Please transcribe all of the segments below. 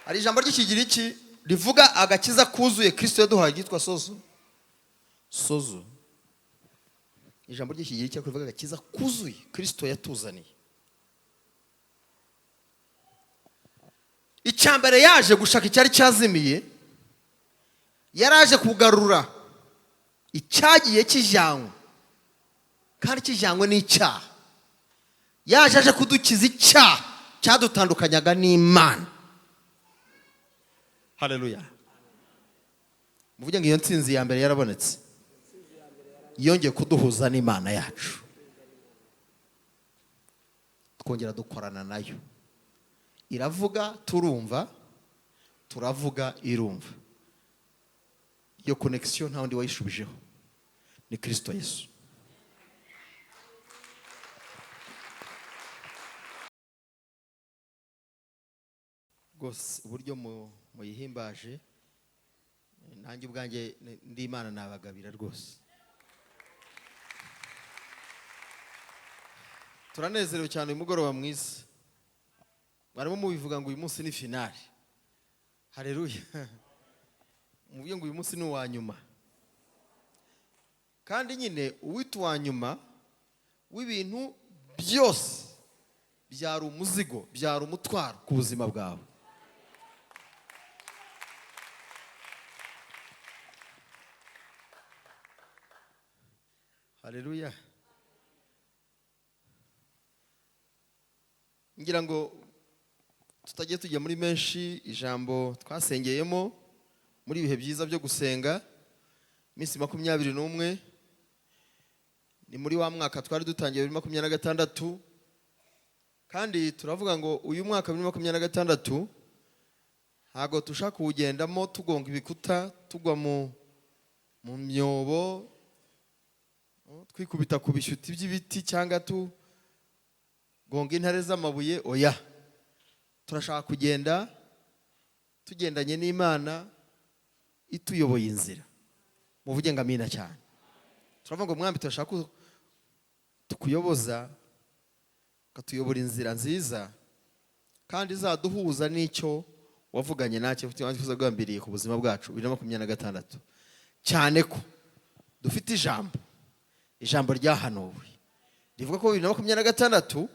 Hari ijambo ry'Ikigiriki rivuga agakiza kuzuye Kristo yaduhaye ryitwa sozo. Sozo, ijambo ry'Ikigiriki rivuga agakiza kuzuye Kristo yatuzaniye. Icya mbere, yaje gushaka icyari cyazimiye, yaraje kugarura icyagiye kijyanywe, kandi kijyanywe n'icyaha. Yaje aje kudukiza icyaha cyadutandukanyaga n'Imana. Haleluya! Muvuge ngo iyo ntsinzi ya mbere yarabonetse, yongeye kuduhuza n'Imana yacu, twongera dukorana nayo. Iravuga turumva, turavuga irumva. Iyo connexion nta wundi wayishubijeho, ni Kirisito Yesu. Rwose uburyo muyihimbaje, nanjye ubwanjye ndi Imana nabagabira rwose. Turanezerewe cyane uyu mugoroba mwiza. Mwarimo mubivuga ngo uyu munsi ni finale. Haleluya! Muvuge ngo uyu munsi ni uwa nyuma. Kandi nyine uwita uwa nyuma w'ibintu byose byari umuzigo, byari umutwaro ku buzima bwawe. Haleluya! Ngira ngo tutagiye tujya muri menshi, ijambo twasengeyemo muri ibihe byiza byo gusenga iminsi 21, ni muri wa mwaka twari dutangiye 2026. Kandi turavuga ngo uyu mwaka 2026 ntabwo dushaka kuwugendamo tugonga ibikuta, tugwa mu myobo, twikubita ku bishyuti by'ibiti cyangwa tugonga intare z'amabuye. Oya, turashaka kugenda tugendanye n'Imana ituyoboye inzira. Muvuge ngo amina cyane. Turavuga ngo mwami, turashaka ko tukuyoboza, ukatuyobora inzira nziza kandi izaduhuza n'icyo wavuganye nacyo wagambiriye ku buzima bwacu 2026. Cyane ko dufite ijambo ryahanuwe rivuga ko 2026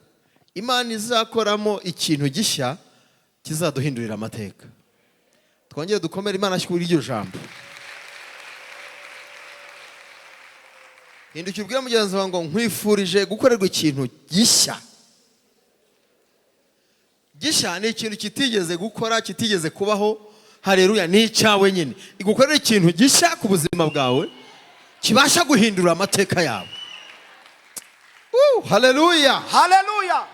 Imana izakoramo ikintu gishya kizaduhindurira amateka. Twongere dukomere Imana kuri iryo jambo. Hindukira ubwire mugenzi wawe ngo nkwifurije gukorerwa ikintu gishya. Gishya ni ikintu kitigeze gukora, kitigeze kubaho. Haleluya! Ni icyawe nyine, igukorera ikintu gishya ku buzima bwawe kibasha guhindura amateka yawe. Haleluya! Haleluya!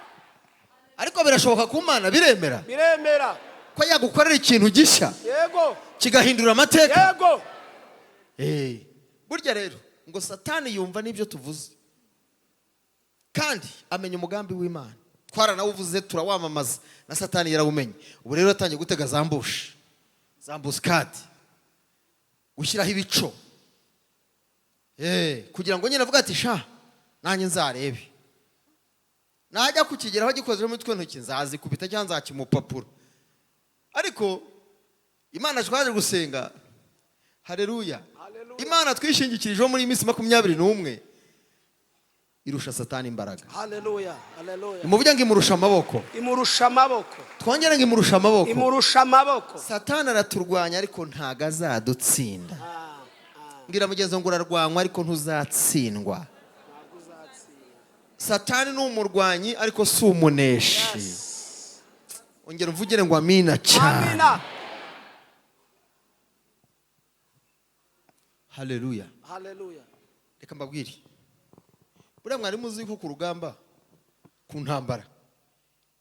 Ariko birashoboka ku Mana, biremera? Biremera. Ko yagukorera ikintu gishya Yego. kigahindura amateka? Yego. Burya rero ngo Satani yumva n'ibyo tuvuze kandi amenya umugambi w'Imana. Twaranawuvuze, turawamamaza, na Satani yarawumenye. Ubu rero yatangiye gutega za ambush, za embuscade, gushyiraho ibico, kugira ngo nyine avuge ati sha nanjye nzarebe najya kukigeraho gikoze muri twe ntoki, nzazikubita cyangwa nzakimupapuro. Ariko Imana twaje gusenga, haleluya, Imana twishingikirijeho muri iyi minsi 21 irusha Satani imbaraga. Haleluya, haleluya! Muvuge ngo imurusha amaboko. Imurusha amaboko. Twongere ngo imurusha amaboko. Imurusha amaboko. Satani araturwanya ariko ntago azadutsinda. Mbwira mugenzi ngo urarwanywa ariko ntuzatsindwa. Ntabwo uzatsinda. Satani ni umurwanyi ariko si umuneshi. Ongera umvugire ngo amina cyane. Amina. Haleluya! Haleluya! Reka mbabwire, buriya mwari muzi ko ku rugamba, ku ntambara,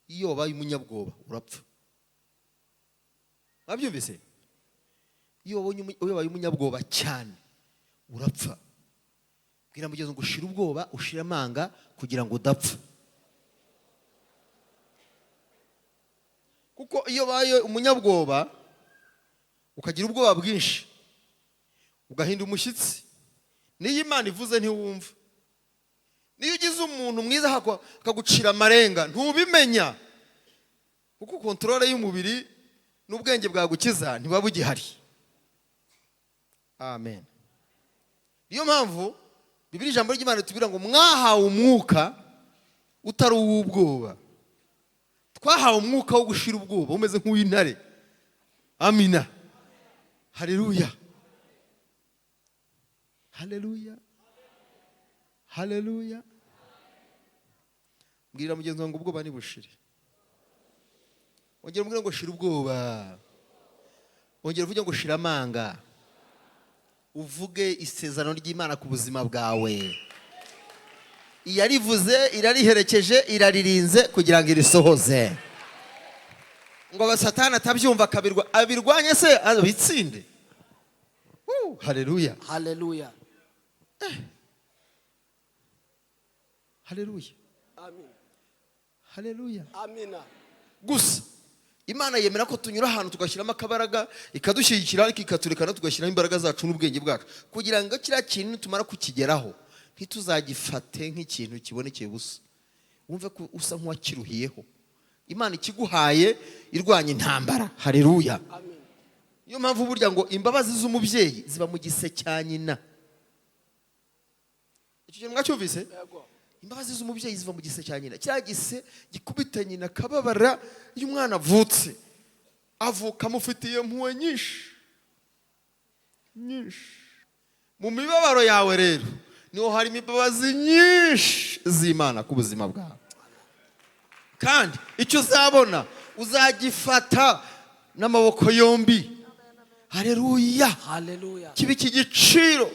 iyo wabaye umunyabwoba urapfa? Mwabyumvise? Iyo wabaye umunyabwoba cyane urapfa. Bwira mugenzi ngo ushire ubwoba, ushire amanga kugira ngo udapfa. Kuko iyo ubaye umunyabwoba, ukagira ubwoba bwinshi, ugahinda umushyitsi, niyo Imana ivuze ntiwumva. Niyo ugize umuntu mwiza akagucira amarenga ntubimenya, kuko contrôle y'umubiri N'ubwenge bwagukiza ntibuba bugihari. Amen. Niyo mpamvu Bibiri, ijambo ry'Imana ritubwira ngo mwahawe umwuka utari uw'ubwoba. Twahawe umwuka wo gushira ubwoba, umeze nk'uw'intare. Amina, haleluya, haleluya, haleluya. Mbwira mugenzi wawe ngo ubwoba nibushire. Ongera umubwire ngo shira ubwoba. Ongera uvuge ngo shira amanga, uvuge isezerano ry'Imana ku buzima bwawe. Iyarivuze irariherekeje, iraririnze kugira ngo irisohoze. Ngo Satani atabyumva akabirwa, abirwanye se abitsinde. Haleluya. Haleluya. Haleluya. Amin. Haleluya. Amina. Gusa Imana yemera ko tunyura ahantu tugashyiramo akabaraga, ikadushyigikira, ariko ikaturekana tugashyiramo imbaraga zacu n'ubwenge bwacu, kugira ngo kiriya kintu nitumara kukigeraho ntituzagifate nk'ikintu kibonekeye ubusa. Wumve ko usa nk'uwakiruhiyeho. Imana ikiguhaye irwanya intambara. Haleluya. Amin. Niyo mpamvu burya ngo imbabazi z'umubyeyi ziba mu gise cya nyina. Icyo kintu mwacyumvise? Yego. Imbabazi z'umubyeyi ziva mu gise cya nyina. Kiriya gise gikubita nyina akababara. Iyo umwana avutse, avuka amufitiye impuhwe nyinshi nyinshi. Mu mibabaro yawe rero niho harimo imbabazi nyinshi z'Imana ku buzima bwawe. Kandi icyo uzabona uzagifata n'amaboko yombi. Hareruya. Haleluya. Kiba iki giciro,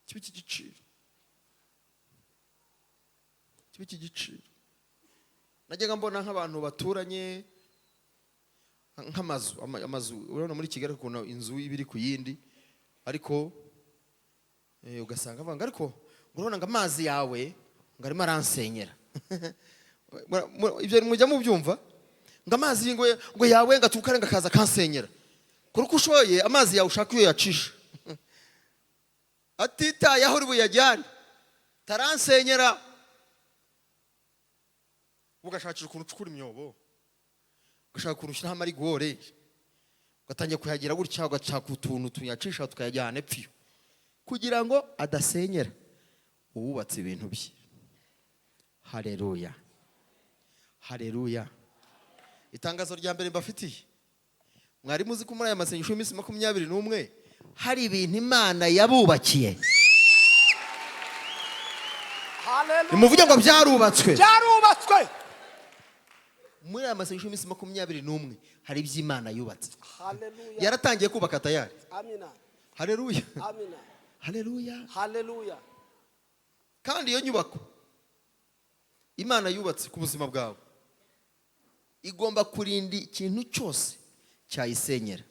kiba iki giciro, kiba iki giciro. Najyaga mbona nk'abantu baturanye, nk'amazu, amazu, urabona muri Kigali ukuntu inzu iba iri ku yindi, ariko ugasanga bavuga ngo ariko urabona ngo amazi yawe ngo arimo aransenyera. Ibyo mujya mubyumva, ngo amazi ngo yawe ngo aturuka ngo akaza akansenyera. Kora uko ushoboye amazi yawe ushaka iyo yacisha, atitaye aho uri buyajyane, taransenyera. Ugashakira ukuntu ucukura imyobo, ugashaka ukuntu ushyiraho amarigore, ugatangira kuyagira gutya, ugashaka utuntu tuyacisha tukayajyana epfo kugira ngo adasenyera uwubatse ibintu bye. Haleluya, haleluya. Itangazo rya mbere mbafitiye: mwari muzi ko muri aya masengesho y'iminsi 21 hari ibintu Imana yabubakiye? Haleluya. Nimuvuge ngo byarubatswe. Byarubatswe. Muri aya masengesho y'iminsi 21 hari ibyo Imana yubatse. Haleluya. Yaratangiye kubaka tayari. Amina. Haleluya. Amina. Haleluya. Haleluya. Kandi iyo nyubako Imana yubatse ku buzima bwawe igomba kurinda ikintu cyose cyayisenyera.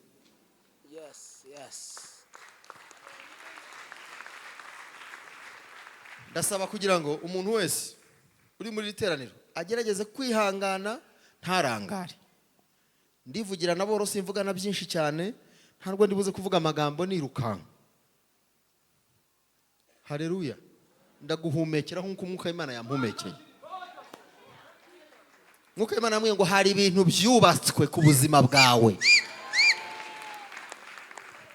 Yes. Ndasaba kugira ngo umuntu wese uri muri iri teraniro agerageze kwihangana, ntarangare. Ndivugira na boro, simvuga na byinshi cyane, ntabwo ndibuze kuvuga amagambo nirukanka. Haleluya. Ndaguhumekera nk'uko umwuka w'Imana yampumekeye. Umwuka w'Imana yambwiye ngo hari ibintu byubatswe ku buzima bwawe.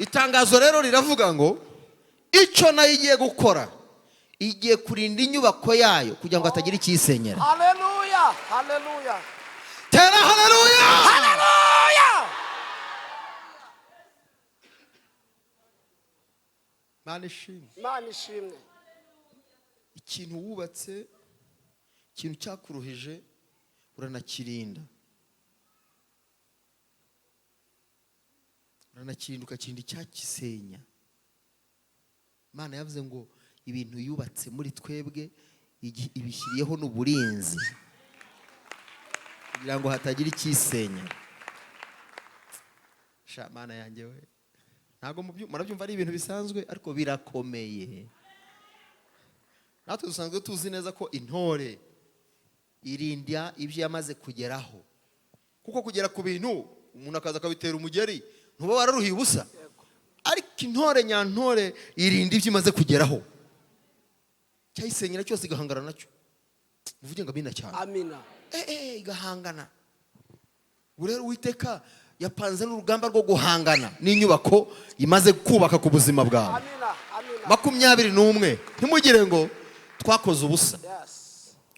Itangazo rero riravuga ngo icyo nayo igiye gukora, igiye kurinda inyubako yayo kugira ngo hatagira ikiyisenyera. Haleluya. Haleluya. Tera haleluya. Haleluya. Mana ishimwe. Imana ishimwe. Ikintu wubatse, ikintu cyakuruhije, uranakirinda, uranakirinda, ukakirinda icyakisenya. Imana yavuze ngo ibintu yubatse muri twebwe ibishyiriyeho n'uburinzi kugira ngo hatagira icyisenya. Sha Mana yanjye we, ntabwo murabyumva ari ibintu bisanzwe, ariko birakomeye. Natwe dusanzwe tuzi neza ko intore irinda ibyo yamaze kugeraho, kuko kugera ku bintu umuntu akaza akabitera umugeri ntuba wararuhiye ubusa. Ariko intore nyantore irinda ibyo imaze kugeraho, cyayisenyera cyose igahangana nacyo. Muvuge ngo amina cyane. Amina. Igahangana. Ubu rero Uwiteka yapanze n'urugamba rwo guhangana n'inyubako imaze kubaka ku buzima bwawe. Amina, amina. 21, ntimugire ngo twakoze ubusa.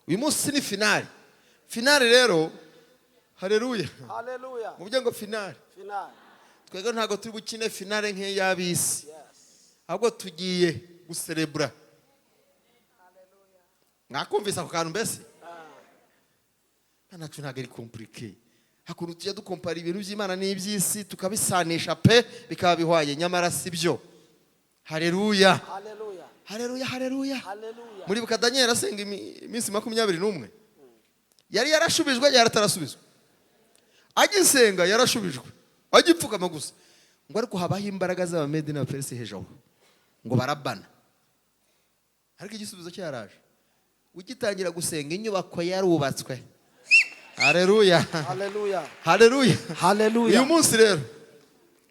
Uyu munsi ni finale. Finale rero, hareruya! Haleluya. Muvuge ngo finale. Finale. Twebwe ntabwo turi bukine finale nk'iy'ab'isi, ahubwo tugiye guserebura. Mwakumvise ako kantu mbese? Nacu ntabwo ari compliqué. Hakuntu tujya dukompara ibintu by'Imana n'iby'isi, tukabisanisha pe, bikaba bihwanye, nyamara si byo. Hareruya! Haleluya. Hareruya, hareruya! Haleluya. Muribuka Daniel asenga iminsi 21? Yari yarashubijwe, yari atarasubizwa? Agisenga yarashubijwe, agipfukama gusa ngo, ariko habaho imbaraga z'Abamedi n'Abaperesi hejuru ngo barabana, ariko igisubizo cyaraje ugitangira gusenga. Inyubako yarubatswe. Hareruya! Haleluya. Hareruya! Haleluya. Uyu munsi rero,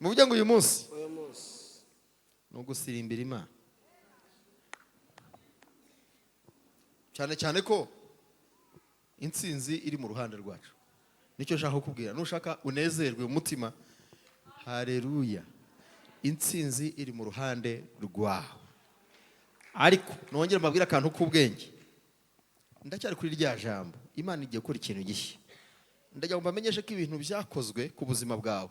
muvuge ngo uyu munsi Uyu munsi ni ugusirimbira Imana cyane cyane ko intsinzi iri mu ruhande rwacu. Nicyo nshaka kukubwira. Nushaka unezerwe mu mutima. Hareruya! Intsinzi iri mu ruhande rwawe. Ariko nongere mbabwire akantu k'ubwenge. Ndacyari kuri rya jambo, Imana igiye gukora ikintu gishya. Ndagira ngo mbamenyeshe ko ibintu byakozwe ku buzima bwawe,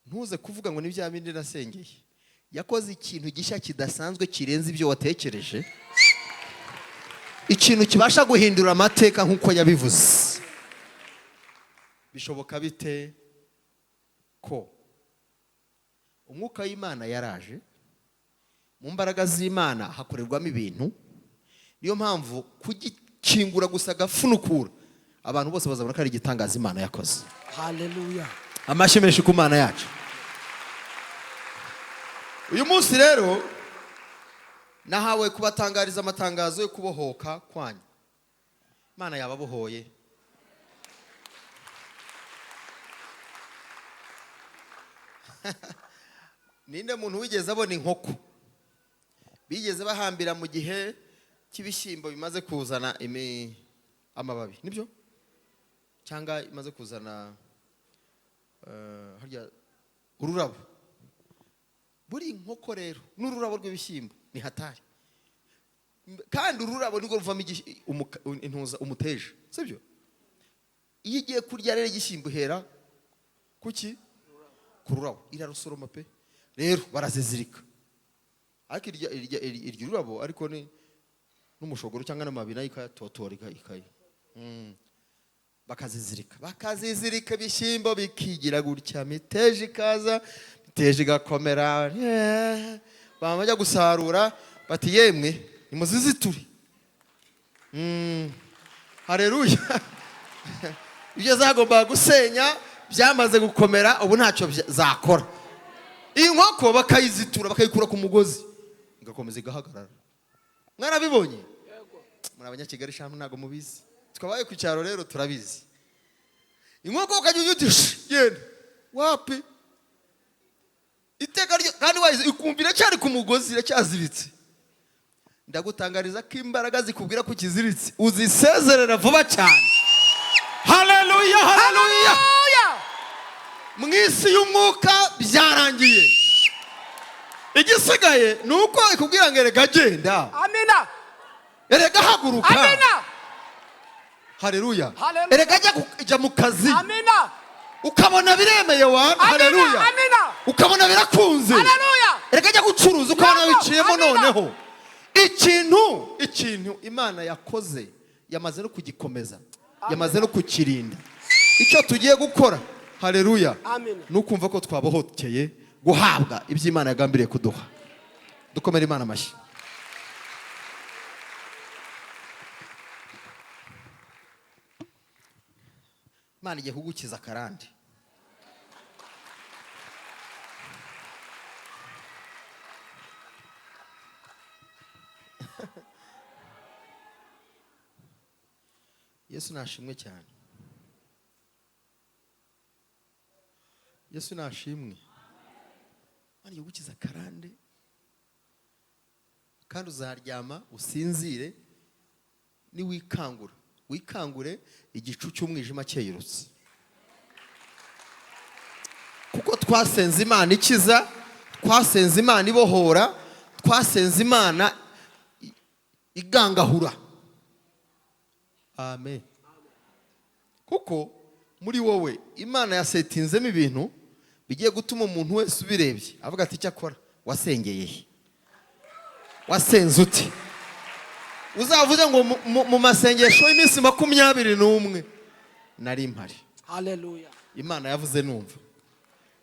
ntuze kuvuga ngo ni bya bindi nasengeye. Yakoze ikintu gishya kidasanzwe, kirenze ibyo watekereje, ikintu kibasha guhindura amateka nk'uko yabivuze. Bishoboka bite ko umwuka w'Imana yaraje, mu mbaraga z'Imana hakorerwamo ibintu? Niyo mpamvu kugikingura gusa agafunukura, abantu bose bazabona ko ari igitangaza Imana yakoze. Haleluya. Amashyi menshi ku Mana yacu. Uyu munsi rero nahawe kubatangariza amatangazo yo kubohoka kwanyu. Imana yababohoye. Ninde muntu wigeze abona inkoko bigeze bahambira mu gihe cy'ibishyimbo bimaze kuzana amababi, nibyo, cyangwa imaze kuzana harya ururabo? Buri inkoko rero n'ururabo rw'ibishyimbo ni hatari. Kandi ururabo nirwo ruvamo intuza, umuteja, sibyo? Iyo igiye kurya rero igishyimbo, ihera kuki? Ku rurabo, irarusoroma pe. Rero barazizirika, ariko iryo rurabo, ariko ni n'umushogoro cyangwa n'amababi, nayo ikayatotora, bakazizirika, ibishyimbo bikigira gutya, miteja ikaza, miteja igakomera. Bajya gusarura bati: "Yemwe, nimuziziture." Hareruya! Ibyo zagombaga gusenya byamaze gukomera, ubu ntacyo zakora. Iyi nkoko bakayizitura, bakayikura ku mugozi, igakomeza igahagarara. Mwarabibonye muri Abanyakigali shamu, ntabwo mubizi. Twabaye ku cyaro rero turabizi. Inkoko ukajya ugira uti: "Shh, genda wapi?" Iteka ryo kandi wayizi ikumva iracyari ku mugozi, iracyaziritse. Ndagutangariza ko imbaraga zikubwira ko ukiziritse uzisezerera vuba cyane. Haleluya, haleluya! Mu isi y'umwuka byarangiye. Igisigaye ni uko ikubwira ngo: "Erega genda." Amina. "Erega haguruka." Amina. Haleluya! Haleluya. "Erega jya mu kazi." Amina. Ukabona biremeye wa. Amina. Haleluya! Amina. Ukabona birakunze. Haleluya. "Erega jya gucuruza," ukabona Yego, biciyemo. amina. Noneho ikintu Imana yakoze yamaze no kugikomeza, yamaze no kukirinda. Icyo tugiye gukora, haleluya, Amina. ni ukumva ko twabohokeye guhabwa ibyo Imana yagambiriye kuduha. Dukomere Imana amashyi. Imana igiye kugukiza akarande. Yesu nashimwe cyane! Yesu nashimwe! Imana igiye kugukiza akarande, kandi uzaryama usinzire, niwikangura wikangure igicu cy'umwijima cyeyurutse. Twasenze Imana ikiza, twasenze Imana ibohora, twasenze Imana igangahura. Amen. Kuko muri wowe Imana yasetinzemo ibintu bigiye gutuma umuntu wese ubirebye avuga ati: "Icyakora wasengeye he? Wasenze ute?" Uzavuze ngo mu masengesho y'iminsi 21 nari mpari. Haleluya. Imana yavuze numva,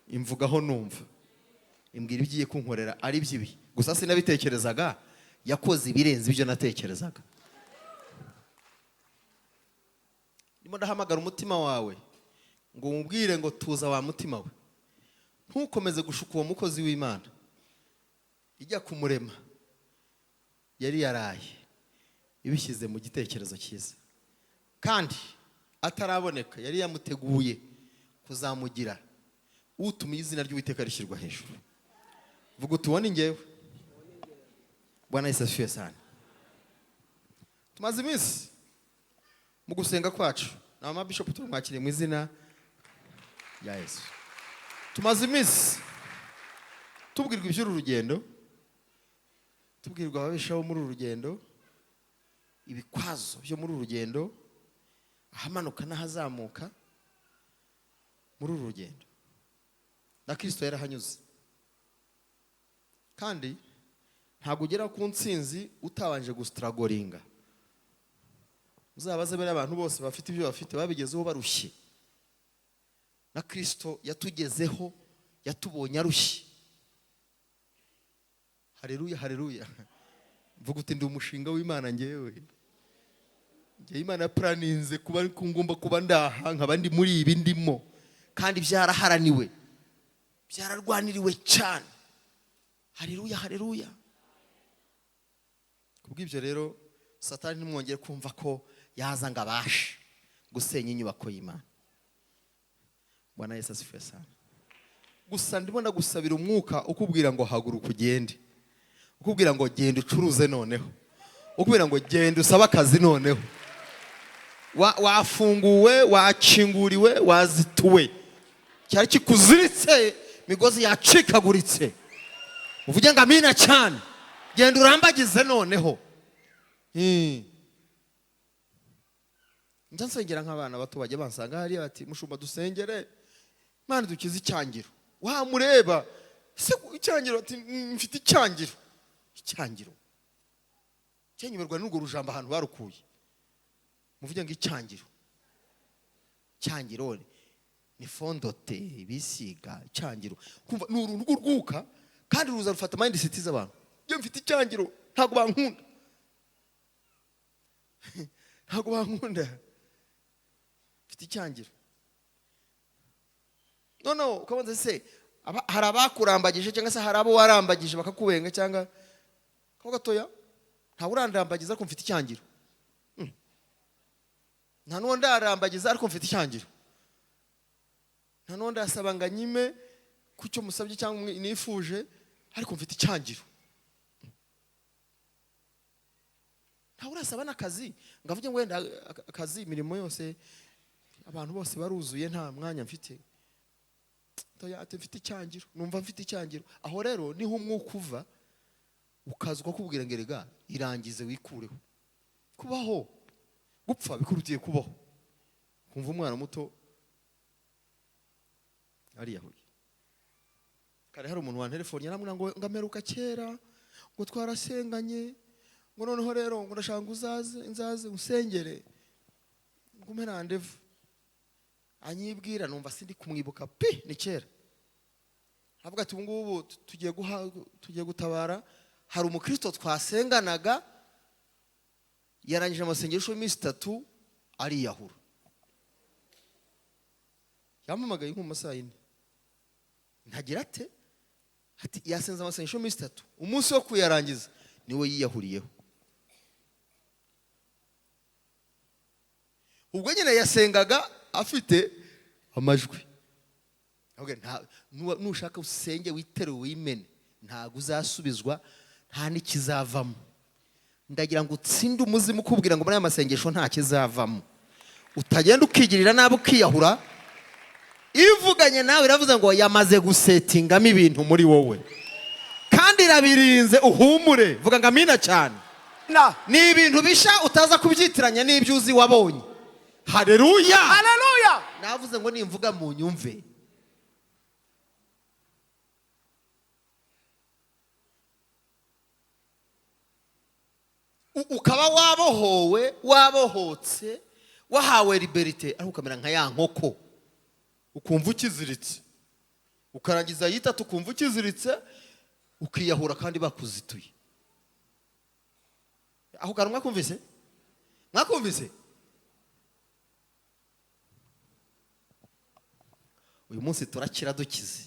imvugaho numva, imbwira ibyo igiye kunkorera ari by'ibi gusa sinabitekerezaga, yakoze ibirenze ibyo natekerezaga. Ndimo ndahamagara umutima wawe ngo umubwire ngo: "Tuza wa mutima we, ntukomeze gushuka uwo mukozi w'Imana." Ijya kumurema yari yaraye ibishyize mu gitekerezo cyiza, kandi ataraboneka yari yamuteguye kuzamugira utumiye izina ry'Uwiteka rishyirwa hejuru. Vuga uti: "Ubone ngewe." Bwana Yesu asifiwe sana. Tumaze iminsi mu gusenga kwacu na mama bishop, turamwakiriye mu izina rya Yesu. Tumaze iminsi tubwirwa iby'uru rugendo, tubwirwa ababisha bo muri uru rugendo, ibikwazo byo muri uru rugendo, ahamanuka n'ahazamuka muri uru rugendo. Na Kirisito yarahanyuze, kandi ntabwo ugera ku ntsinzi utabanje gustrugglinga. Uzabaze bariya abantu bose bafite ibyo bafite, babigezeho barushye. Na Kirisito yatugezeho, yatubonye arushye. Hareruya, hareruya! Mvuga uti: "Ndi umushinga w'Imana ngewe. Ngewe Imana yaplaninze kuba ariko ngomba kuba ndaha, nkaba ndi muri ibi ndimo, kandi byaraharaniwe, byararwaniriwe cyane." Hareruya, hareruya! Kubw'ibyo rero, Satani ntimwongere kumva ko yaza ngo abashe gusenya inyubako y'Imana. Bwana Yesu asifiwe sana. Gusa ndimo ndagusabira umwuka ukubwira ngo haguruka ugende, ukubwira ngo genda ucuruze noneho, ukubwira ngo genda usabe akazi noneho. Wafunguwe, wakinguriwe, wazituwe, cyari kikuziritse, imigozi yacikaguritse. Uvuge ngo amina cyane. Genda urambagize noneho. Njya nsengera nk'abana bato bajya bansanga hariya bati: "Mushumba, dusengere Imana dukize icyangiro." Wamureba se icyangiro, ati: "Mfite icyangiro." Icyangiro cyanyoberwa n'urwo rujambo ahantu barukuye. Muvuge ngo icyangiro. Icyangiro ni fond de teint bisiga. Icyangiro kumva ni uruntu rw'urwuka, kandi ruza rufata mindset z'abantu. Iyo mfite icyangiro, ntabwo bankunda, ntabwo bankunda, mfite icyangiro. Noneho ukabanza se hari abakurambagije, cyangwa se hari abo warambagije bakakubenga, cyangwa ako gatoya ntawe urandambagiza ariko mfite icyangiro. Nta n'uwo ndarambagiza ariko mfite icyangiro. Nta n'uwo ndasaba ngo anyime ku cyo musabye cyangwa nifuje, ariko mfite icyangiro. Ntawe urasaba n'akazi ngo avuge ngo wenda akazi, imirimo yose, abantu bose baruzuye, nta mwanya mfite. Toya, ati mfite icyangiro, numva mfite icyangiro. Aho rero niho umwuka uva ukaza ukakubwira ngo erega irangize, wikureho kubaho, gupfa bikurutiye kubaho. Kumva umwana muto ariyahuye. Kare hari umuntu wantelefoni, yarambwira ngo ngameruka kera, ngo twarasenganye, ngo noneho rero ngo ndashaka ngo uzaze, nzaze usengere, ngo umpe rendez-vous. Anyibwira numva sindi kumwibuka pe, ni kera. Avuga ati: "Ubu ngubu tugiye gutabara, hari umukristo twasenganaga yarangije amasengesho y'iminsi 3 ariyahura." Yampamagaye nko mu masaha 4, ntagira ate, ati yasenze amasengesho y'iminsi 3, umunsi wo kuyarangiza niwe yiyahuriyeho. Ubwo nyine yasengaga afite amajwi. Ahubwo nushaka usenge witerure wimene, ntabwo uzasubizwa, nta n'ikizavamo. Ndagira ngo utsinde umuzimu ukubwira ngo muri aya masengesho nta kizavamo, utagenda ukigirira nabi ukiyahura. Ivuganye nawe iravuze ngo yamaze gusetingamo ibintu muri wowe, kandi irabirinze. Uhumure, vuga ngo amina cyane. Na. Ni ibintu bisha utaza kubyitiranya n'ibyo uzi wabonye. Haleluya. Haleluya. Navuze ngo nimvuga mu nyumve. Ukaba wabohowe, wabohotse, wahawe liberté, ariko ukamera nka ya nkoko, ukumva ukiziritse, ukarangiza yitatu ukumva ukiziritse, ukiyahura kandi bakuzituye. Aho kantu mwakumvise? Mwakumvise? Uyu munsi turakira dukize,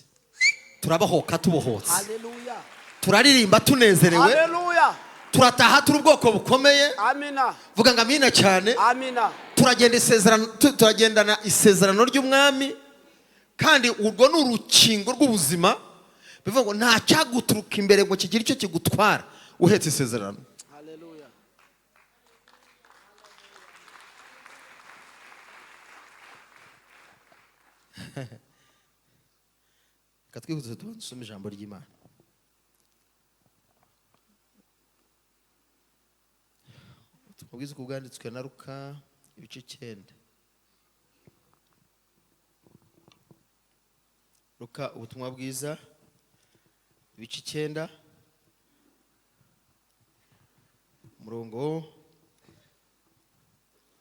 turabohoka tubohotse. Haleluya. Turaririmba tunezerewe. Haleluya. Turataha turi ubwoko bukomeye. Amina. Vuga ngo amina cyane. Amina. Turagenda isezerano, turagendana isezerano ry'umwami, kandi urwo ni urukingo rw'ubuzima. Bivuga ngo nta cyaguturuka imbere ngo kigire icyo kigutwara uhetse isezerano. Haleluya. Reka twihute tubanze dusome ijambo ry'Imana. Ubwiza uko bwanditswe na Luka ibice 9. Luka ubutumwa bwiza ibice 9, umurongo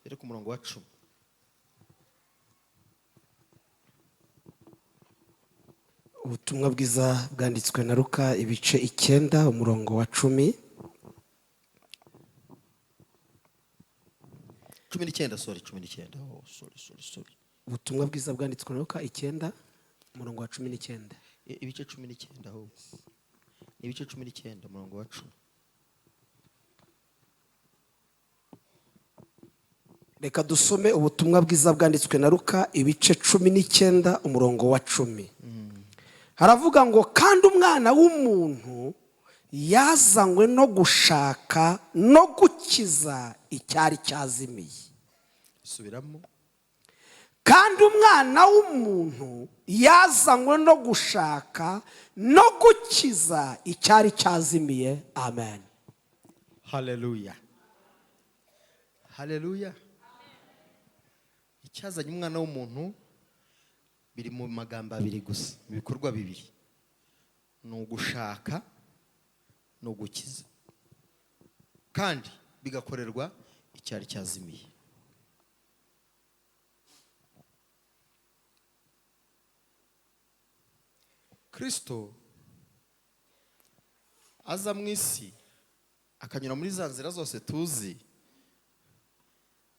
ere ku murongo wa 10. Ubutumwa bwiza bwanditswe na Luka ibice 9 umurongo wa 10. 19, sorry, 19. Oh, sorry, sorry, sorry. Ubutumwa bwiza bwanditswe na Luka 9 umurongo wa 19. Ibice 19 ahubwo. Ni ibice 19 umurongo wa 10. Reka dusome ubutumwa bwiza bwanditswe na Luka ibice 19 umurongo wa 10. Haravuga ngo kandi umwana w'umuntu yazanywe no gushaka no gukiza icyari cyazimiye. Subiramo. Kandi umwana w'umuntu yazanywe no gushaka no gukiza icyari cyazimiye. Amen. Haleluya. Haleluya. Icyazanye umwana w'umuntu biri mu magambo abiri gusa, mu bikorwa bibiri. Ni ugushaka no gukiza, kandi bigakorerwa icyari cyazimiye. Kristo aza mu isi akanyura muri za nzira zose tuzi,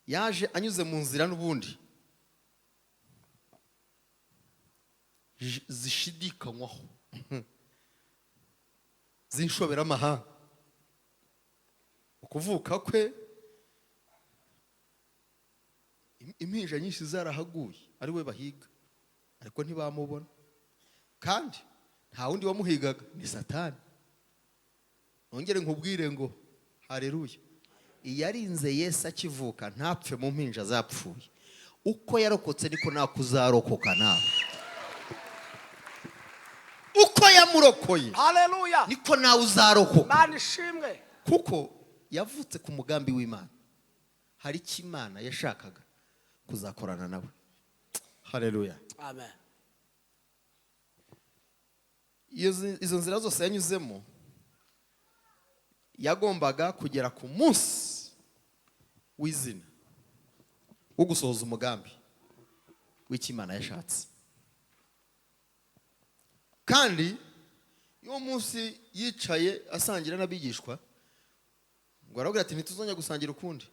yaje anyuze mu nzira n'ubundi zishidikanywaho, z'inshoberamahanga. Ukuvuka kwe impinja nyinshi zarahaguye, ari we bahiga, ariko ntibamubona, kandi nta wundi wamuhigaga, ni Satani. Nongere nkubwire ngo haleluya, iyarinze Yesu akivuka ntapfe mu mpinja zapfuye. Uko yarokotse niko nakuzarokoka nawe. Uko yamurokoye Haleluya. niko nawe uzarokoka. Imana ishimwe. Kuko yavutse ku mugambi w'Imana. Hari icyo Imana yashakaga kuzakorana nawe. Haleluya. Amen. Izo nzira zose yanyuzemo yagombaga kugera ku munsi w'izina wo gusohoza umugambi w'icyo Imana yashatse. Kandi uwo munsi yicaye asangira n'abigishwa, ngo arababwira ati ntituzongera gusangira ukundi,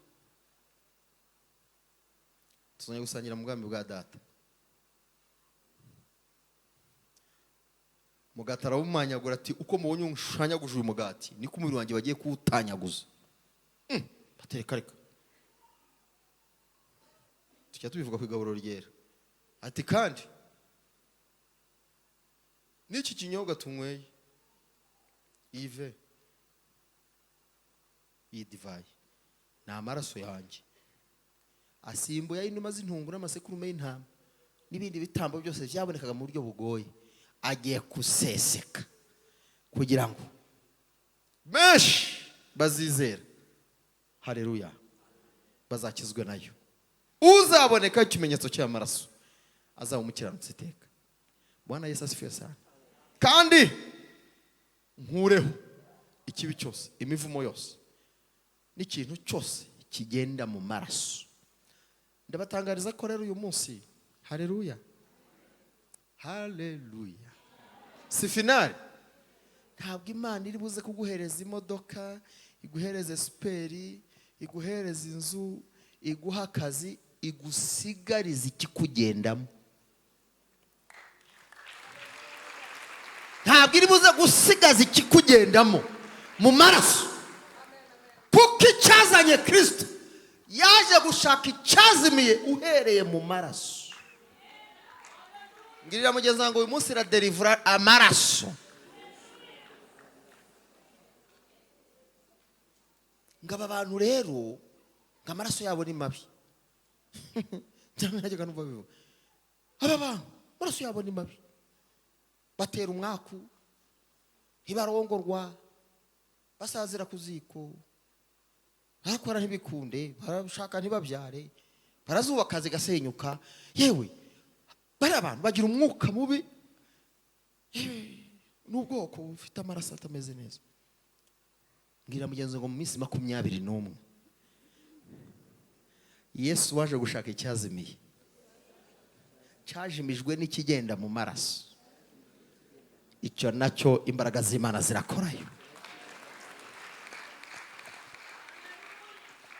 tuzongera gusangira mu bwami bwa data. Mugati arawumanyagura ati uko mubonye unshanyaguje uyu mugati niko umubiri wanjye bagiye kuwutanyaguza. Batereka reka tujya tubivuga ku igaburo ryera. Ati kandi n'iki kinyobwa tunyweye, ive iyi divayi ni amaraso yanjye asimbuye ay'inuma z'intungu n'amasekurume y'intama n'ibindi bitambo byose byabonekaga mu buryo bugoye agiye guseseka kugira ngo benshi bazizera, haleluya, bazakizwe nayo. Uzaboneka ikimenyetso cy'amaraso azaba umukiranutsi iteka. Bwana Yesu asifiwe sana. Kandi nkureho ikibi cyose, imivumo yose n'ikintu cyose kigenda mu maraso. Ndabatangariza ko rero uyu munsi, haleluya, haleluya, si finale. Ntabwo Imana iri buze kuguhereza imodoka, iguhereze superi, iguhereze inzu, iguha akazi, igusigarize ikikugendamo. Ntabwo iri buze gusigaza ikikugendamo mu maraso, kuko icyazanye Kirisito yaje gushaka icyazimiye uhereye mu maraso. Ngirira mugenzi wanjye, uyu munsi iraderivura amaraso. Ngo aba bantu rero ngo amaraso yabo ni mabi. Najyaga numva bivuga, aba bantu amaraso yabo ni mabi, batera umwaku, ntibarongorwa, basazira ku ziko, barakora ntibikunde, barashaka ntibabyare, barazubaka zigasenyuka. Yewe bariya abantu bagira umwuka mubi, yewe n'ubwoko bufite amaraso atameze neza. Mbwira mugenzi ngo mu minsi 21 Yesu waje gushaka icyazimiye, cyajimijwe n'ikigenda mu maraso. Icyo nacyo imbaraga z'Imana zirakorayo.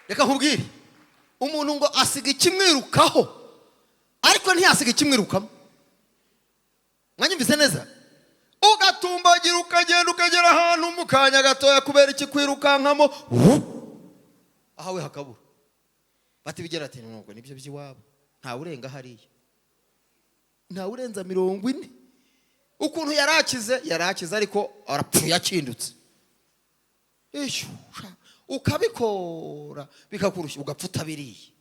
Reka nkubwire, umuntu ngo asiga ikimwirukaho ariko ntiyasiga ikimwirukamo. Mwanyumvise neza? Ugatumbagira ukagenda ukagera ahantu mu kanya gatoya kubera ikikwirukankamo, ahawe hakabura. Bati bigera ati nubwo nibyo by'iwabo, nta urenga hariya, nta urenza 40. Ukuntu yarakize yarakize, ariko arapfuye akindutse. Ukabikora bikakurushya, ugapfa utabiriye.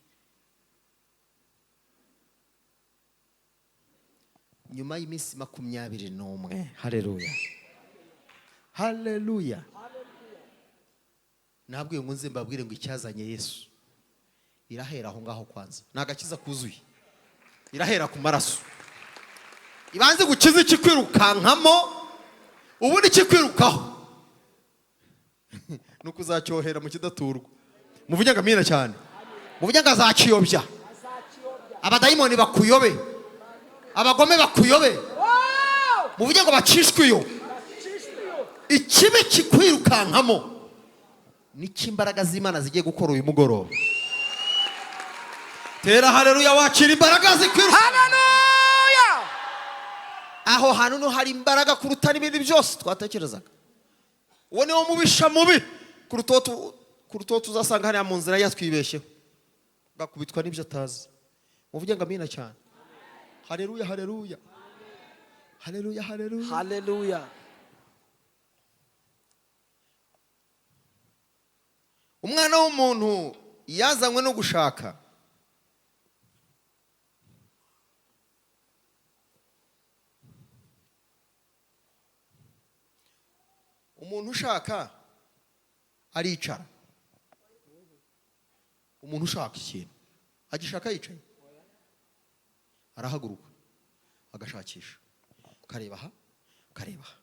Nyuma y'iminsi 21, haleluya, haleluya, nabwiye ngo nze mbabwire ngo icyazanye Yesu irahera aho ngaho kwanza. Ni agakiza kuzuye, irahera ku maraso. Ibanze gukiza ikikwirukankamo, ubundi ikikwirukaho nuko uzacyohera mu kidaturwa. Muvuge ngo amina cyane, muvuge ngo azakiyobya, abadayimoni bakuyobe, abagome bakuyobe, muvuge ngo bacishwe iyo. Ikibi kikwirukankamo nicyo imbaraga z'Imana zigiye gukora uyu mugoroba. Tera haleluya, wakira imbaraga zikwiruka. Haleluya! Aho hantu no hari imbaraga kuruta n'ibindi byose twatekerezaga. Uwo niwo mubisha mubi kuruta uwo tuzasanga hariya mu nzira yatwibeshyeho, gakubitwa n'ibyo atazi. Muvuge ngo amina cyane. Haleluya, haleluya, haleluya, haleluya, haleluya. Umwana w'umuntu yazanywe no gushaka umuntu ushaka aricara. Umuntu ushaka ikintu agishaka yicaye, arahaguruka agashakisha, akareba aha, akareba aha,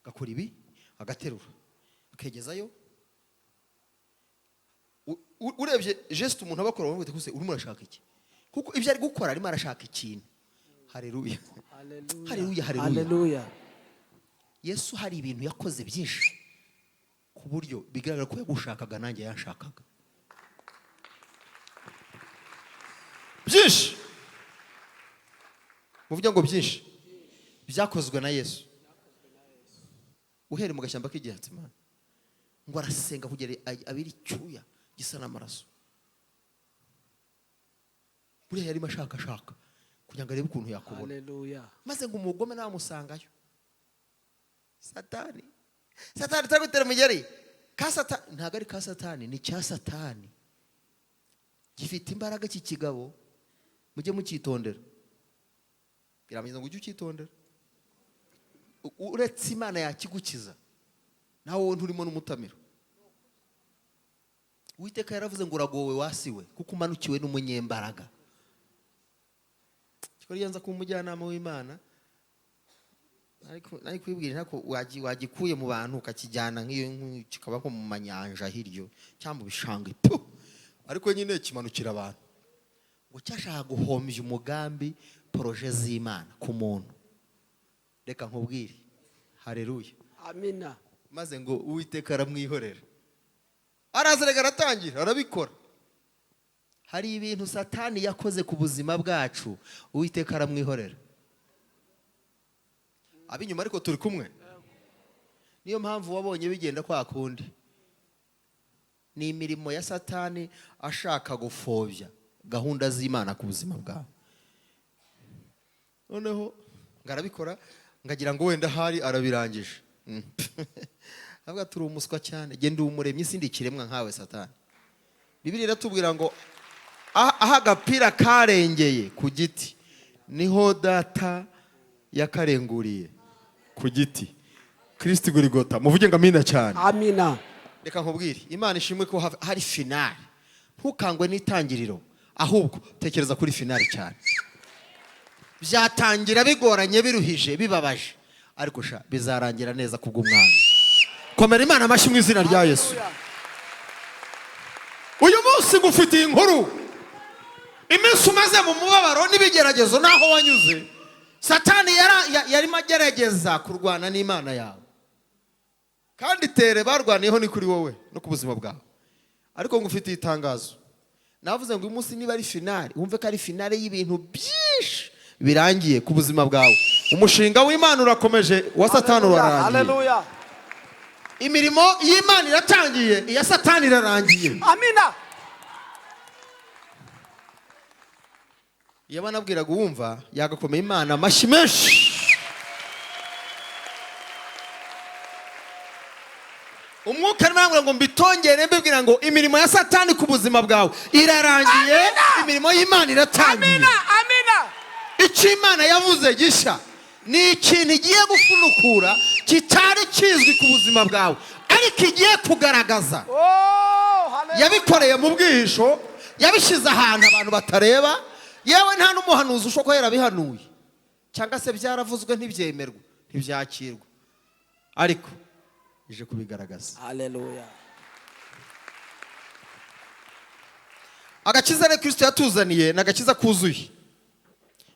agakora ibi, agaterura, akegezayo. Urebye geste umuntu aba akora, uravuga uti, urimo urashaka iki? Kuko ibyo ari gukora arimo arashaka ikintu. Haleluya, haleluya, haleluya. Yesu hari ibintu yakoze byinshi ku buryo bigaragara ko yagushakaga nanjye yanshakaga. Byinshi, muvuge ngo byinshi byakozwe na Yesu. Uhereye mu gashyamba k'Igihatsimani ngo arasenga kugera abiri icyuya gisa n'amaraso. Buriya yarimo ashakashaka kugira ngo arebe ukuntu yakubona. Haleluya. Maze ngo umugome namusangayo. Satani, Satani itagutera umugeri. Ka Satani ntabwo ari ka Satani, ni cya Satani. Gifite imbaraga iki kigabo, mujye mucyitondera. Biramugeza ngo ujye ucyitondera. Uretse Imana yakigukiza, nawe wowe nturimo n'umutamiro. Uwiteka yaravuze ngo uragowe wasiwe, kuko umanukiwe n'umunyembaraga. Kikora nza kuba umujyanama w'Imana, ariko nari kwibwira ntako wagikuye mu bantu ukakijyana nk'iyo kikaba nko mu manyanja hiryo cyangwa mu bishanga ipu, ariko nyine kimanukira abantu ngo cyashaka guhombya umugambi, projet z'Imana ku muntu. Reka nkubwire, haleluya. Amina. Maze ngo Uwiteka aramwihorera, araza reka aratangira arabikora. Hari ibintu Satani yakoze ku buzima bwacu, Uwiteka aramwihorera. Ab'inyuma ariko turi kumwe, niyo mpamvu wabonye bigenda kwa kundi. Ni imirimo ya Satani ashaka gupfobya gahunda z'Imana ku buzima bwawe. Noneho ngo arabikora, ngagira ngo wenda hari arabirangije. Avuga turi umuswa cyane, genda umuremyi, sindi ikiremwa nkawe Satani. Bibiliya iratubwira ngo aho agapira karengeye ku giti niho data yakarenguriye ku giti. Kristo Gorigota, muvuge ngo amina cyane. Amina. Reka nkubwire, Imana ishimwe ko hari finale. Ntukangwe n'itangiriro, ahubwo tekereza kuri finale cyane. Byatangira bigoranye, biruhije, bibabaje, ariko sha bizarangira neza kubw'Umwami. Komera Imana amashyi mu izina rya Yesu. Uyu munsi ngufitiye inkuru. Iminsi umaze mu mubabaro n'ibigeragezo n'aho wanyuze, Satani yarimo agerageza kurwana n'Imana yawe, kandi tere barwaniyeho ni kuri wowe no ku buzima bwawe. Ariko ngufitiye itangazo. Navuze ngo uyu munsi niba ari finale, wumve ko ari finale y'ibintu byinshi birangiye ku buzima bwawe. Umushinga w'Imana urakomeje, wa Satani urarangiye. Haleluya. Imirimo y'Imana iratangiye, iya Satani irarangiye. Amina. Iyo banabwiraga uwumva yagakomeye Imana amashyi menshi. Umwuka arimo arambwira ngo mbitongere, mbibwira ngo imirimo ya Satani ku buzima bwawe irarangiye, imirimo y'Imana iratangiye. Amina, amina. Icyo Imana yavuze gishya ni ikintu igiye gufunukura kitari kizwi ku buzima bwawe, ariko igiye kugaragaza. Oh, haleluya. Yabikoreye mu bwihisho, yabishyize ahantu abantu batareba, yewe nta n'umuhanuzi ushobora kuba yarabihanuye, cyangwa se byaravuzwe ntibyemerwa, ntibyakirwa, ariko ije kubigaragaza. Haleluya. Agakiza rero Kristo yatuzaniye ni agakiza kuzuye.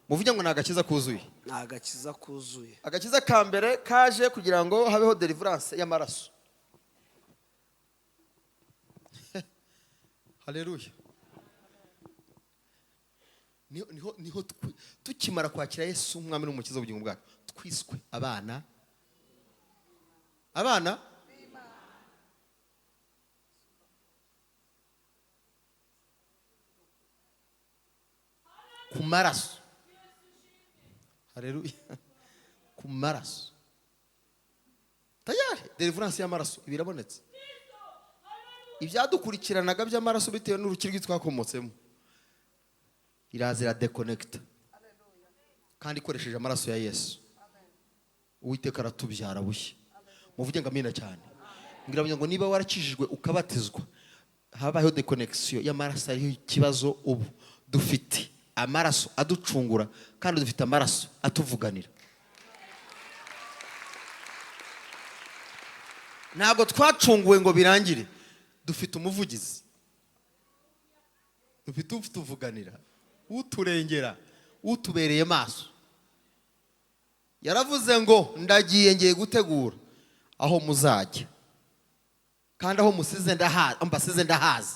Muvuge ngo ni agakiza kuzuye. Ni agakiza kuzuye. Agakiza ka mbere kaje kugira ngo habeho deliverance y'amaraso. Haleluya. Niho tukimara kwakira Yesu umwami n'umukiza w'ubugingo bwacu, twiswe abana. Abana ku maraso. Haleluya. Ku maraso. Tayari deliverance y'amaraso ibirabonetse. Ibyadukurikiranaga by'amaraso bitewe n'urukirwi twakomotsemo, irazira deconnect, kandi ikoresheje amaraso ya Yesu. Uwiteka aratubyara bushya. Muvuge ngo amina cyane. Ngira ngo niba warakijijwe ukabatizwa, habayeho deconnection y'amaraso, ariho ikibazo ubu dufite amaraso aducungura, kandi dufite amaraso atuvuganira. Ntabwo twacunguwe ngo birangire, dufite umuvugizi, dufite utuvuganira, uturengera, utubereye maso. Yaravuze ngo ndagiye, ngiye gutegura aho muzajya, kandi aho musize ndahazi, mbasize ndahazi.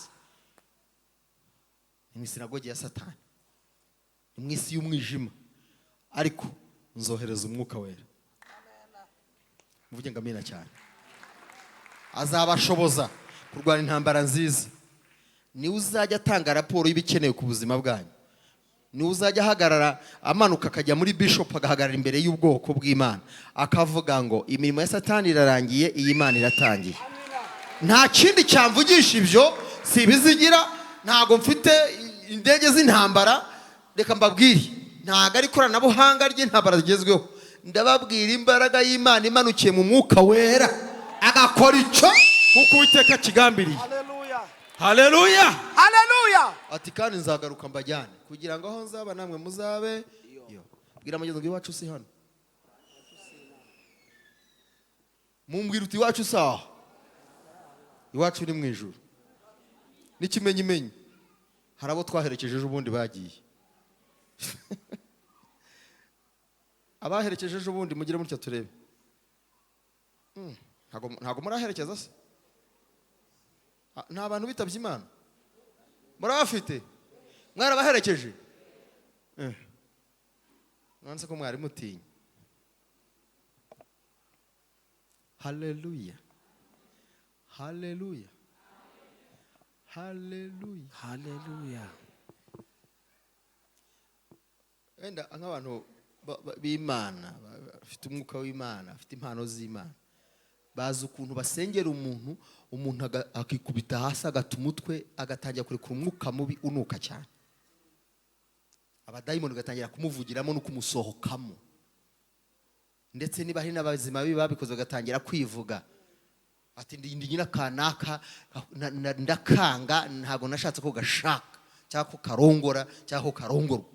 Ni mu isinagogi ya Satani, ni mu isi y'umwijima, ariko nzohereza umwuka wera. Muvuge ngo amina cyane. Azabashoboza kurwana intambara nziza. Niwe uzajya atanga raporo y'ibikenewe ku buzima bwanyu. Niwe uzajya ahagarara, amanuka akajya muri bishop, agahagarara imbere y'ubwoko bw'Imana, akavuga ngo imirimo ya Satani irarangiye, iyi Imana iratangiye. Nta kindi cyamvugisha ibyo, si ibizigira, ntago mfite indege z'intambara. Reka mbabwire, Ntabwo ari ikoranabuhanga ry'intambara rigezweho. Ndababwira imbaraga y'Imana imanukiye mu Mwuka Wera, agakora icyo Kuko Uwiteka akigambiriye. Haleluya. Haleluya. Haleluya. Ati: "Kandi nzagaruka mbajyane, kugira ngo aho nzaba namwe muzabe yo." Bwira mugenzi ngo: "Iwacu si hano." Mumbwira uti: "Iwacu si aho, iwacu ni mu ijuru." N'ikimenyimenyi, hari abo twaherekeje ejo bundi bagiye. Abaherekeje ejo bundi, mugire mutya turebe. Ntabwo muraherekeza se? Ah, nta bantu bitabye Imana murabafite? Mwarabaherekeje? None se ko mwari mutinya? Haleluya, haleluya, haleluya. Haleluya. Wenda nk'abantu b'Imana, bafite umwuka w'Imana, bafite impano z'Imana, bazi ukuntu basengera umuntu, umuntu akikubita hasi, agata umutwe, agatangira kurekura umwuka mubi unuka cyane, abadayimoni bagatangira kumuvugiramo no kumusohokamo, ndetse niba hari n'abazima bibi babikoze bagatangira kwivuga ati: "Ndi nyina kanaka, ndakanga, ntabwo nashatse ko gashaka cyangwa ko karongora cyangwa ko karongorwa,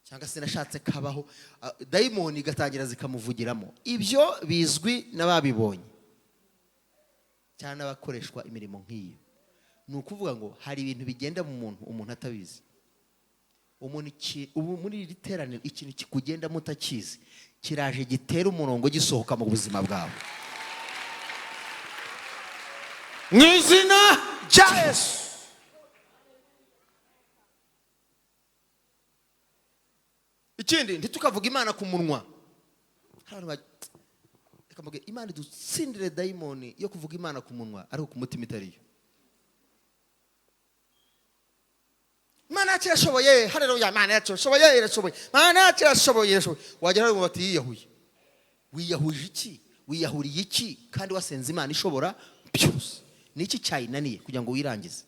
cyangwa se nashatse kabaho." Ah, dayimoni igatangira zikamuvugiramo. Ibyo bizwi n'ababibonye cyangwa n'abakoreshwa imirimo nk'iyo. Ni ukuvuga ngo hari ibintu bigenda mu muntu, umuntu atabizi. Umuntu ubu muri iri teraniro, ikintu kikugendamo utakizi kiraje gitera umurongo, gisohoka mu buzima bwawe mu izina rya Yesu. Ikindi, ntitukavuga Imana ku munwa. Hari abantu reka mvuge, Imana idutsindire dayimoni yo kuvuga Imana ku munwa ariko ku mutima itariyo. "Imana yacu irashoboye, haleluya, Imana yacu irashoboye, irashoboye, Imana yacu irashoboye, irashoboye." Wagera hano bati: "Yiyahuye." Wiyahuje iki? Wiyahuriye iki kandi wasenze Imana ishobora byose? Ni iki cyayinaniye kugira ngo wirangize?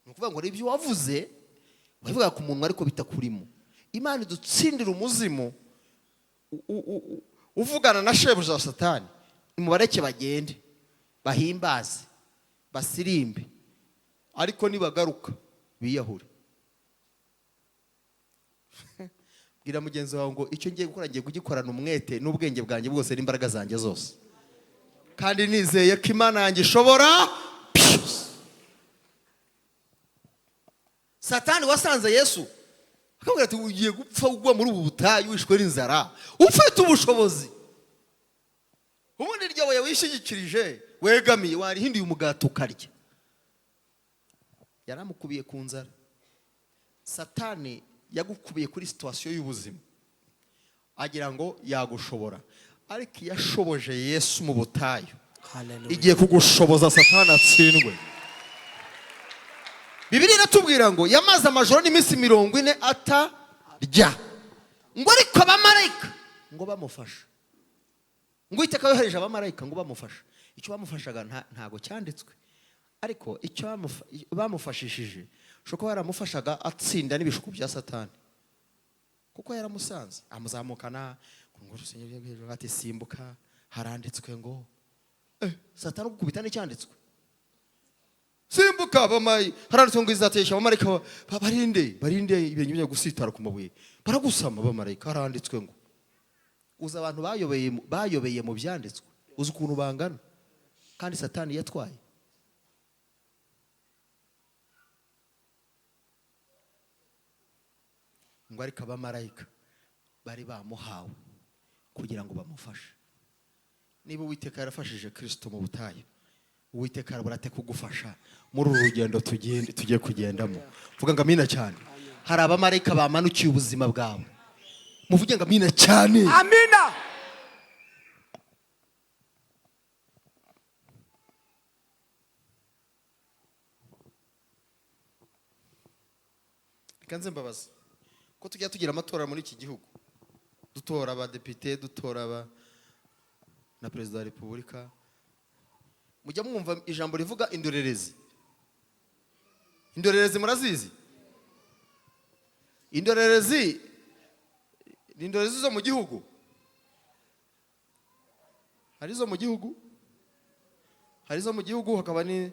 Ni ukuvuga ngo ibyo wavuze wabivuga ku munwa ariko bitakurimo. Imana idutsindire umuzimu uvugana na shebuja wa Satani. Nimubareke bagende, bahimbaze, basirimbe, ariko nibagaruka biyahure. Bwira mugenzi wawe ngo: "Icyo ngiye gukora, ngiye kugikorana umwete n'ubwenge bwanjye bwose n'imbaraga zanjye zose, kandi nizeye ko Imana yanjye ishobora byose." Satani wasanze Yesu akamubwira ati: "Ugiye gupfa ugwa muri ubu butayu, wishwe n'inzara, ufite ubushobozi. Ubundi iryo buye wishingikirije, wegamiye, warihinduye umugati ukarya." Yaramukubiye ku nzara. Satani yagukubiye kuri situation y'ubuzima, agira ngo yagushobora, ariko iyo ashoboje Yesu mu butayu, Haleluya. igiye kugushoboza Satani atsindwe. Bibiliya iratubwira ngo yamaze amajoro n'iminsi 40 atarya, ngo ariko abamarayika ngo bamufasha, ngo Uwiteka yohereje abamarayika ngo bamufasha. Icyo bamufashaga ntago cyanditswe, ariko icyo bamufashishije, ushobora kuba yaramufashaga atsinda n'ibishuko bya Satani, kuko yaramusanze amuzamukana ngo rusengero hejuru, ati: "Simbuka, haranditswe ngo." Satani ugukubita n'icyanditswe: "Simbuka, bamayi, haranditswe ngo izatesha abamarayika barinde ibirenge byo gusitara ku mabuye, baragusama abamarayika, haranditswe ngo." Uzi abantu bayobeye mu byanditswe, uzi ukuntu bangana kandi Satani yatwaye? Ngo ariko abamarayika bari bamuhawe kugira ngo bamufashe. Niba Uwiteka yarafashije Kirisito mu butayu, Uwiteka arabura ate kugufasha muri uru rugendo tugiye kugendamo? Vuga ngo amina cyane. Hari abamarayika bamanukiye ubuzima bwawe. Muvuge ngo amina cyane. Amina. Reka nze mbabaza: ko tujya tugira amatora muri iki gihugu, dutora abadepite, dutora aba na perezida wa repubulika, mujya mwumva ijambo rivuga indorerezi? Indorerezi murazizi? Indorerezi ni indorerezi zo mu gihugu. Hari izo mu gihugu, hari izo mu gihugu, hakaba ni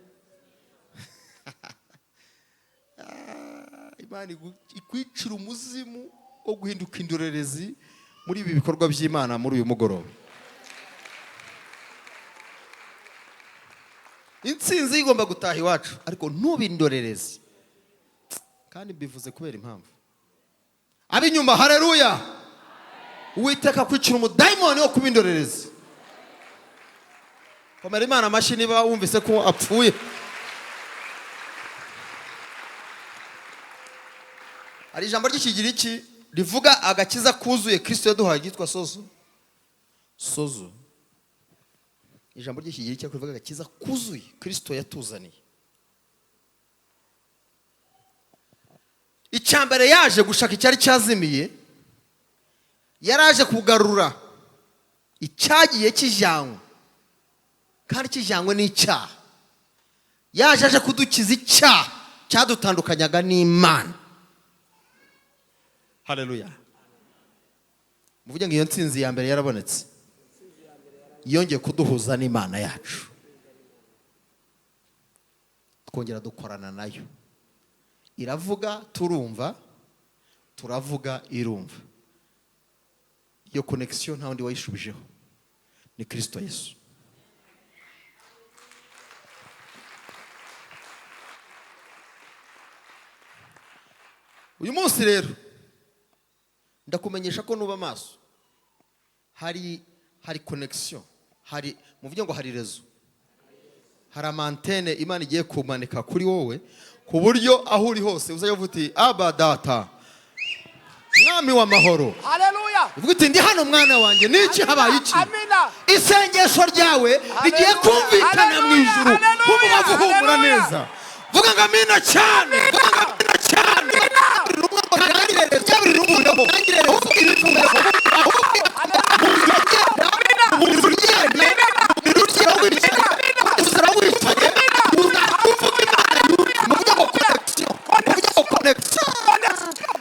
Imana ikwicira umuzimu wo guhinduka indorerezi muri ibi bikorwa by'Imana muri uyu mugoroba. Intsinzi igomba gutaha iwacu, ariko ntube indorerezi. Kandi mbivuze kubera impamvu. Ab'inyuma, haleluya! Uwiteka kwicira umudayimoni wo kuba indorerezi. Komera Imana amashyi niba wumvise ko apfuye. Hari ijambo ry'Ikigiriki rivuga agakiza kuzuye Kristo yaduhaye ryitwa sozo. Sozo. Ijambo ry'Ikigiriki rivuga agakiza kuzuye Kristo yatuzaniye. Icyambere yaje gushaka icyari cyazimiye, yaraje kugarura icyagiye kijyanywe, kandi kijyanywe n'icyaha. Yaje aje kudukiza icyaha cyadutandukanyaga n'Imana. Haleluya. Muvuge ngo iyo ntsinzi ya mbere yarabonetse, yongeye kuduhuza n'Imana yacu, twongera dukorana nayo. Iravuga turumva, turavuga irumva. Iyo connection nta wundi wayishubijeho, ni Kristo Yesu. Uyu munsi rero ndakumenyesha ko nuba maso, hari connection, hari, muvuge ngo hari rezo, hari amantene Imana igiye kumanika kuri wowe, ku buryo aho uri hose uzajya uvuga uti Aba data, mwami w'amahoro. Haleluya. Uvuga uti ndi hano mwana wanjye, niki habaye iki? Amina. Isengesho ryawe rigiye kumvikana mu ijuru, nk'umubavu uhumura neza. Vuga ngo amina cyane, vuga ngo amina cyane.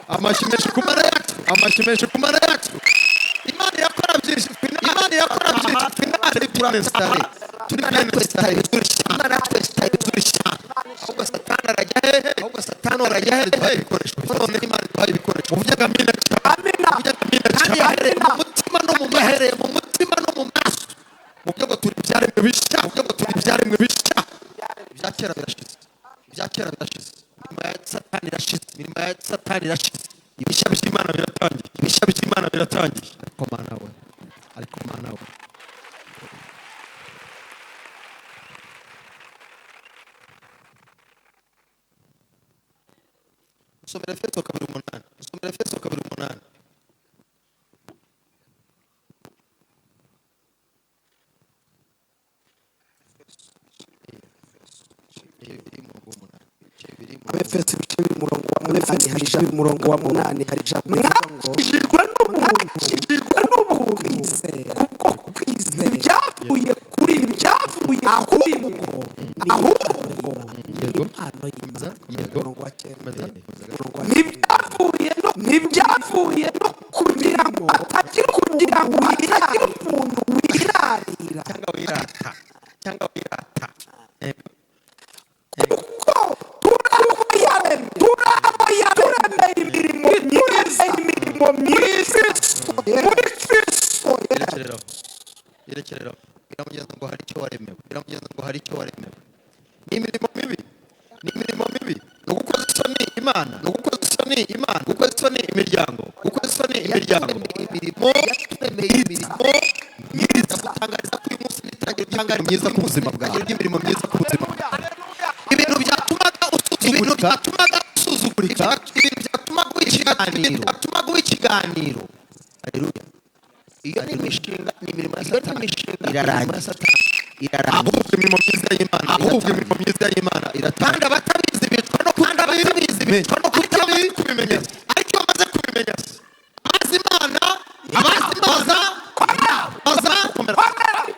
Amashyi menshi ku mana yacu, amashyi menshi ku mana yacu. Imana irakora byinshi, Imana irakora byinshi. Finale turi turi twesitare Imana twesitare turi cyane. Ahubwo Satani arajya hehe? Ahubwo Satani arajya hehe? Duhaye ibikoresho. None Imana duhaye ibikoresho. Muvuge ngo amina cyane. Amina. Muvuge ngo amina cyane. Kandi yahereye mu mutima no mu mahereye, mu mutima no mu maso. Muvuge ngo turi ibyaremwe bishya. Muvuge ngo turi ibyaremwe bishya. Ibya kera birashize. Ibya kera birashize. Imirimo ya Satani irashize. Imirimo ya Satani irashize. Ibishya by'Imana biratangiye. Ibishya by'Imana biratangiye. Ariko Mana we, ariko Mana we. Somera Efeso 2:8. Somera Efeso 2:8. Abefeso ibice bibiri umurongo wa munani, hari ijambo umurongo wa munani, hari ijambo rivuga ngo mwakijijwe n'ubuntu kubwo kwizera, ibyavuye kuri ibyavuye ahubwo ahubwo impano y'Imana. Umurongo wa cyenda, ntibyavuye no kugira ngo hatagira kugira ngo hatagira umuntu wirarira cyangwa wirata, cyangwa wirata. Kuko turemeye imirimo myiza, imirimo myiza muri Kristo. Yerekereraho, yerekereraho. Biramugeza ngo hari icyo waremewe, biramugeza ngo hari icyo waremewe. Ni imirimo mibi, ni imirimo mibi. Ni ugukoza isoni Imana, ni ugukoza isoni Imana, gukoza isoni imiryango, gukoza isoni imiryango. Imirimo yaturemeye imirimo myiza. Gutangariza ko uyu munsi n'itangira ry'imyanya myiza ku buzima bwawe, ry'imirimo myiza ku buzima bwawe. Ibintu byatumaga usuzugurika, byatumaga usuzugurika, ibintu byatumaga ikiganiro, byatumaga ikiganiro. Haleluya. Iyo ni imishinga, ni imirimo ya Satani, irarangira. Irarangira. Ahubwo imirimo myiza y'Imana, ahubwo imirimo myiza y'Imana iratanga. Kandi abatabizi bicwa no kutabizi, bicwa no kutabimenya. Ariko bamaze kubimenya, abazi Imana, abazi Imana, baza gukomera.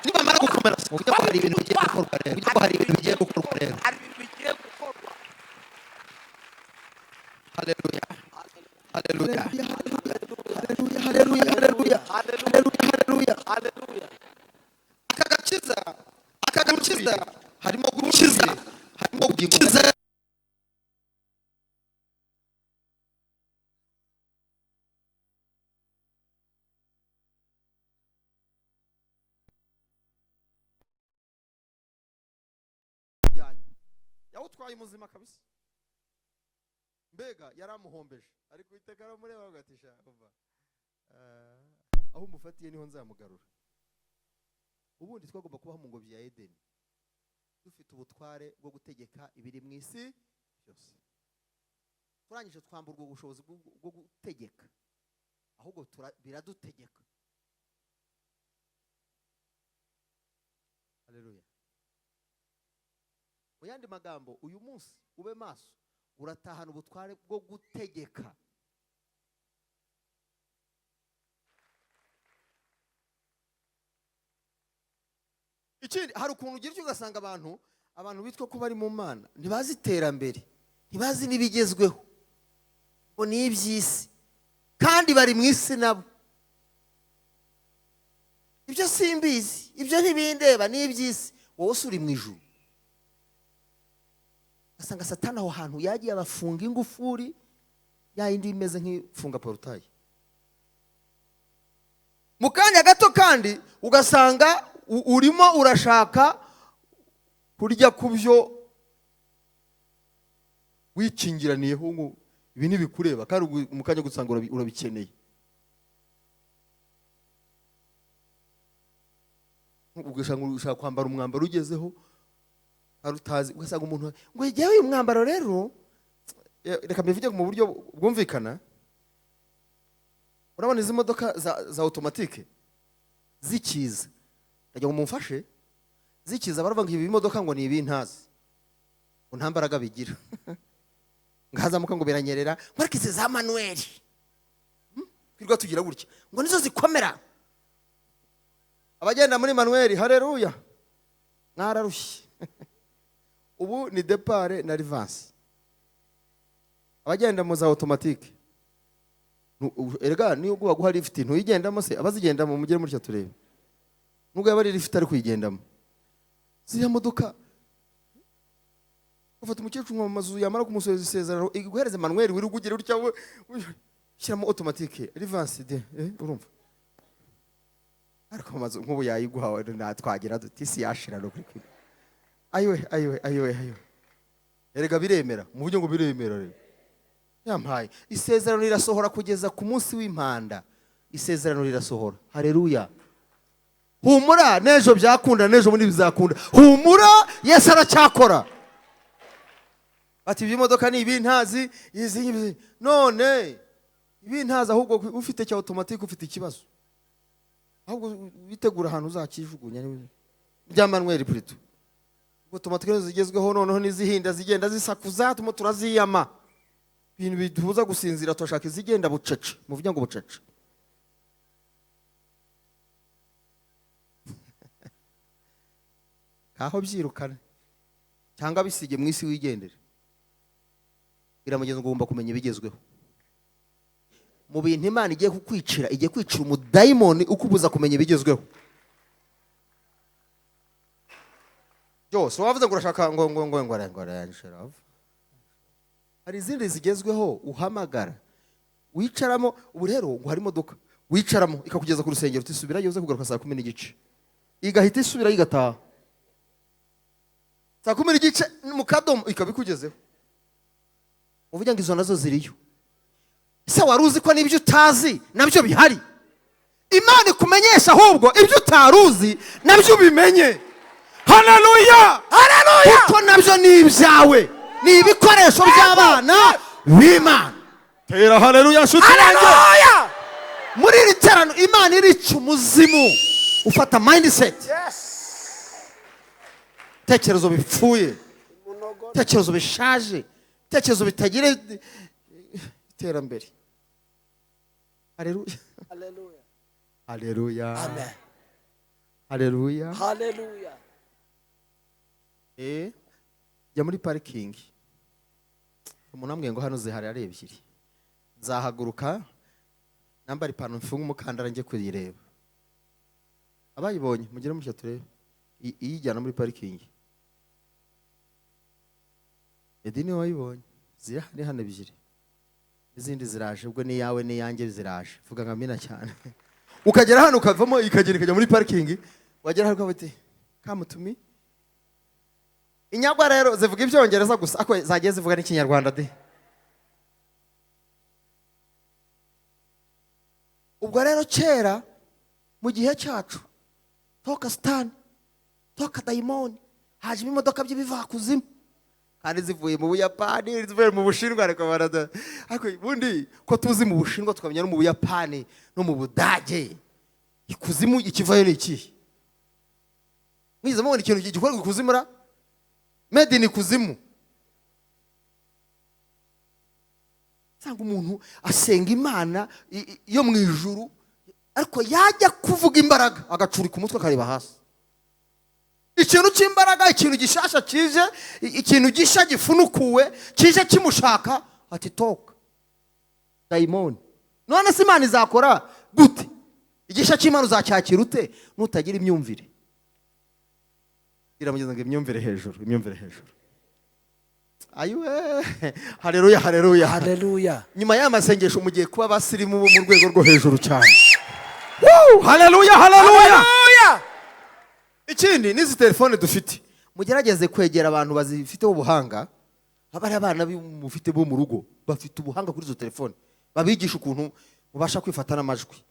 Nibamara gukomera, mu buryo hari ibintu bigiye gukorwa rero, mu buryo hari ibintu bigiye gukorwa rero. Haleluya. Haleluya. Haleluya, haleluya, haleluya. Aka gakiza, aka gakiza harimo gukiza, harimo gukiza. Yawutwaye muzima kabisa, mbega yaramuhombeje, ariko Uwiteka aramureba avuga ati sha umva, aho umufatiye niho nzamugarura. Ubundi twagomba kubaho mu ngobyi ya Edeni dufite ubutware bwo gutegeka ibiri mu isi byose. Turangije twamburwa ubushobozi bwo gutegeka, ahubwo biradutegeka. Haleluya. Mu yandi magambo, uyu munsi ube maso, uratahana ubutware bwo gutegeka. Ikindi, hari ukuntu ugira icyo ugasanga abantu bitwa ko bari mu Mana ntibazi iterambere, ntibazi n'ibigezweho, ngo ni iby'isi, kandi bari mu isi nabo. Ibyo simbizi, ibyo ntibindeba, ni iby'isi, wowe uri mu ijuru. Asanga Satani aho hantu yagiye abafunga ingufuri ya yindi imeze nk'ifunga porutayi. Mu kanya gato kandi ugasanga urimo urashaka kurya ku byo wikingiraniyeho ngo ibi ntibikureba, kandi mu kanya gusanga urabikeneye. Ugasanga ushaka kwambara umwambaro ugezeho arutazi, ugasanga umuntu ngo jyewe uyu mwambaro rero, reka mbivuge mu buryo bwumvikana. Urabona izi modoka za automatique zikiza, ndagira ngo mumfashe, zikiza baravuga ngo ibi bimodoka ngo ni ibintazi, ngo nta mbaraga bigira, ngazamuka ngo biranyerera, ngo ariko izi za manuel twirwa tugira gutya ngo nizo zikomera. Abagenda muri manuel, haleluya, mwararushye. Ubu ni départ na reverse. Abagenda mu za automatique, erega niyo guha lift ntuyigendamo se, abazigendamo mugere mutya turebe, nubwo yaba ari lift ari kuyigendamo. Ziriya modoka ufata umukecuru mu mazu yamara kumusoheza isezerano iguhereze manuel wiruga ugira utya we shyiramo automatique reverse de, urumva. Ariko amazu nk'ubu yayiguha natwagira duti isi yashira no kuri kuri. Ayiwe, ayiwe, ayiwe, ayiwe. Erega biremera, mu buryo ngo biremera rero. Yampaye isezerano rirasohora kugeza ku munsi w'impanda. Isezerano rirasohora. Haleluya. Humura nejo byakunda, nejo muri bizakunda. Humura Yesu aracyakora. Ati ibimodoka ni ibintazi, izi none ibintazi, ahubwo ufite cya automatique ufite ikibazo. Ahubwo bitegura ahantu uzakijugunya bya manuel plutôt. Automatique zigezweho noneho nizihinda zigenda zisakuza, tumo turaziyama. Ibintu biduhuza gusinzira, turashaka izigenda bucece, muvuge ngo bucece. Kaho byirukana cyangwa bisige mu isi wigendere. Biramugeza ngo ugomba kumenya ibigezweho. Mu bintu Imana igiye kukwicira, igiye kwicira umudayimoni ukubuza kumenya ibigezweho. Byose wavuze ngo urashaka ngo ngo ngo ngo ngo ngo. Hari izindi zigezweho uhamagara wicaramo. Ubu rero ngo hari imodoka wicaramo ikakugeza ku rusengero, utisubirayo uze kugaruka saa 10:15, igahita isubirayo igataha saa 10:15 mu kadomo ikabikugezeho. Uvuga ngo izo nazo ziriyo. Ese wari uzi ko n'ibyo utazi nabyo bihari? Imana ikumenyesha ahubwo ibyo utaruzi nabyo ubimenye. Haleluya, haleluya. Kuko nabyo ni ibyawe, ni ibikoresho by'abana b'Imana. Tera haleluya nshuti yanjye. Haleluya. Muri iri terano Imana irica umuzimu ufata mindset. Yes. Tekerezo bipfuye, tekerezo bishaje, tekerezo bitagira iterambere. Haleluya. Haleluya. Haleluya. Amen. Haleluya. Haleluya. Jya muri parking. Umuntu ambwiye ngo hano zihari ari ebyiri. Nzahaguruka Nambara ipantaro, mfunge umukandara, njye kuyireba. Abayibonye mugire mutya turebe. Iyijyana muri parikingi, Edi niwe wayibonye. Ziri hano hano ebyiri, n'izindi ziraje. Ubwo n'iyawe n'iyanjye ziraje. Vuga nka mina cyane. Ukagera hano, ukavamo, ikagenda ikajya muri parikingi. Wagera hano ukavuga uti: "Come to me." Inyagwa rero zivuga Ibyongereza gusa, ariko zagiye zivuga n'Ikinyarwanda de. Ubwo rero kera mu gihe cyacu, toka sitani, toka dayimoni, hajemo imodoka by'ibivakuzimu kandi zivuye mu Buyapani, zivuye mu Bushinwa. Ariko barada, ariko ubundi ko tuzi mu Bushinwa, tukamenya no mu Buyapani no mu Budage, ikuzimu ikivayo ni ikihe? Mwize mubona ikintu gikorerwa ikuzimu ra, made in ikuzimu? Usanga umuntu asenga Imana yo mu ijuru, ariko yajya kuvuga imbaraga agacurika umutwe, akareba hasi. Ikintu cy'imbaraga, ikintu gishasha kije, ikintu gishya gifunukuwe kije kimushaka, ati: "Toka dayimoni." None se Imana izakora gute? Igisha cy'Imana uzacyakira ute nutagira imyumvire? Iramugeza ngo imyumvire hejuru, imyumvire hejuru. Ayiwe, haleluya, haleluya! Haleluya! Nyuma y'aya masengesho mugiye kuba abasirimu bo mu rwego rwo hejuru cyane. Haleluya, haleluya! Ikindi, n'izi telefone dufite, mugerageze kwegera abantu bazifiteho ubuhanga. Haba hari abana mufite bo mu rugo bafite ubuhanga kuri izo telefone, babigisha ukuntu mubasha kwifata n'amajwi.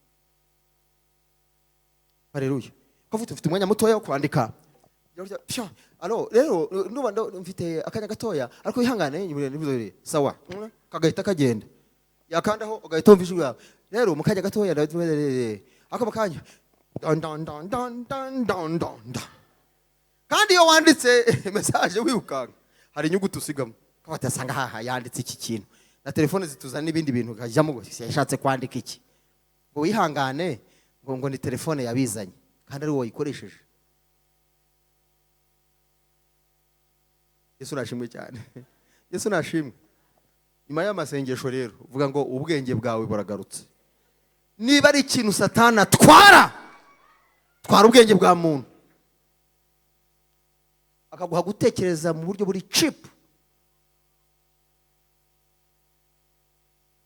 Haleluya! Ko ufite umwanya mutoya wo kwandika. Pyo, alo, rero nuba mfite akanya gatoya, ariko wihangane, sawa, kagahita kagenda, yakandaho ugahita wumva ijwi yawe. Rero mu kanya gatoya, ako mu kanya, don don don don don don don don. Kandi iyo wanditse message wirukanka, hari inyuguti usigamo, ukaba haha yanditse iki kintu. Na telefone zituzana n'ibindi bintu, ukajyamo ngo yashatse kwandika iki, ngo wihangane, ngo ni telefone yabizanye, kandi ari wowe wayikoresheje. Yesu nashimwe cyane, Yesu nashimwe. Nyuma y'amasengesho rero, uvuga ngo ubwenge bwawe buragarutse. Niba ari ikintu Satani atwara, twara ubwenge bwa muntu, akaguha gutekereza mu buryo buri cheap,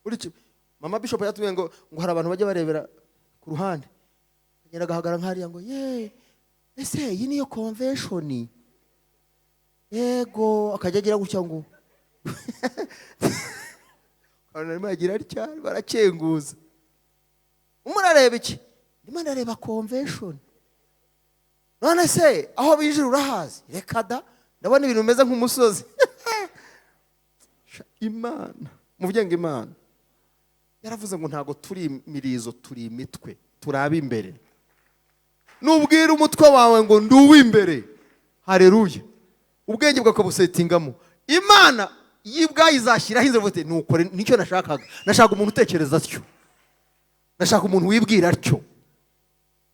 buri cheap. Mama Bishop yatubwiye ngo hari abantu bajya barebera ku ruhande, akagenda agahagarara nk'hariya ngo: "Ye, ese iyi niyo convention?" Yego, akajya agira gutya ngo abantu arimo yagira atya, barakenguza. Umurareba iki? Ndimo ndareba convention. None se aho binjira urahazi? Reka da, ndabona ibintu bimeze nk'umusozi. Sha, Imana, muvuge ngo Imana yaravuze ngo ntabwo turi imirizo, turi imitwe, turi imbere. Nubwira umutwe wawe ngo ndi uw'imbere, hareruya, ubwenge bwawe ukabusetingamo, Imana y'ubwayo izashyiraho inzira ivuga iti: "Nukore nicyo nashakaga. Nashaka umuntu utekereza atyo, nashaka umuntu wibwira atyo."